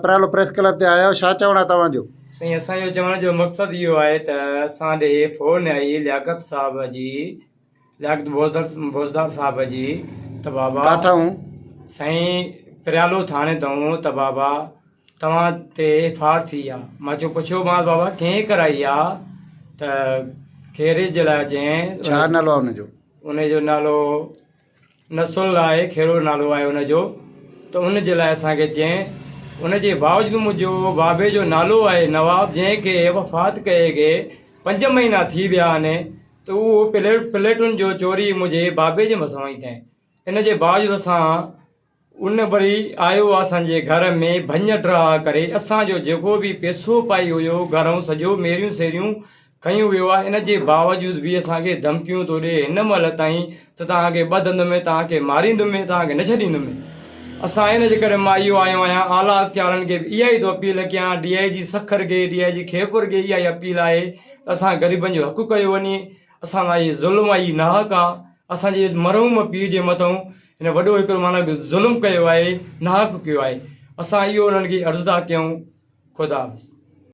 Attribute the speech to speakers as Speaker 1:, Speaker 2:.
Speaker 1: Pryalo press club تي آيا آهيو ڇا چوڻ آهي توهان جو؟
Speaker 2: سائين اسان جو چوڻ جو مقصد اهو آهي ته اسان ڏي فون آئي لياقت صاحب جي لياقت بوزدار صاحب جي ته بابا
Speaker 1: ڪاٿائون؟
Speaker 2: سائين پريالو ٿاڻي تئون ته بابا توهان تي ايف آر ٿي آ مان چيو پڇيومانس بابا ڪنهن ڪرائي آ ته خيري جي لاء چيائين
Speaker 1: ڇا نالو آ ان جو؟
Speaker 2: ان جو نالو نسل آهي خيرو نالو آهي ان جو ته ان جي لاء اسان کي چيائين ان جي باوجود منهنجو بابي جو نالو آهي نواب جنهن کي وفات ڪئي کي پنج مهينا ٿي ويا آهن ته اهو پليٽن جو چوري منهنجي بابي جي مٿان هئي تنهن ان جي باوجود اسان ان وري آيو اسان جي گهر ۾ ڀڃ ڊاهه ڪري اسان جو جيڪو به پئسو پائي هيو گهرئون سڄو ميريون سيريون کنيون ويو آهي ان جي باوجود به اسان کي ڌمڪيون ٿو ڏي هن مهل تائين ته توهان کي ٻڌندم توهان کي ماريندم توهان کي نه ڇڏيندم اسان ان جي ڪري مان اهو آيو آهيان اعليٰ اختيارن کي به اها ئي ٿو اپيل ڪيان ڊي I جي سکر کي ڊي I جي خيرپور کي اها ئي اپيل آهي ته اسان غريبن جو حق ڪيو وڃي اسان لاء هي ظلم آهي هي ناحق آهي اسان جي مرحوم پيء جي مٿئون هن وڏو هڪڙو معنيٰ ظلم ڪيو آهي، ناحق ڪيو آهي. اسان اهو انهن کي عرض ٿا ڪيون. خدا حافظ.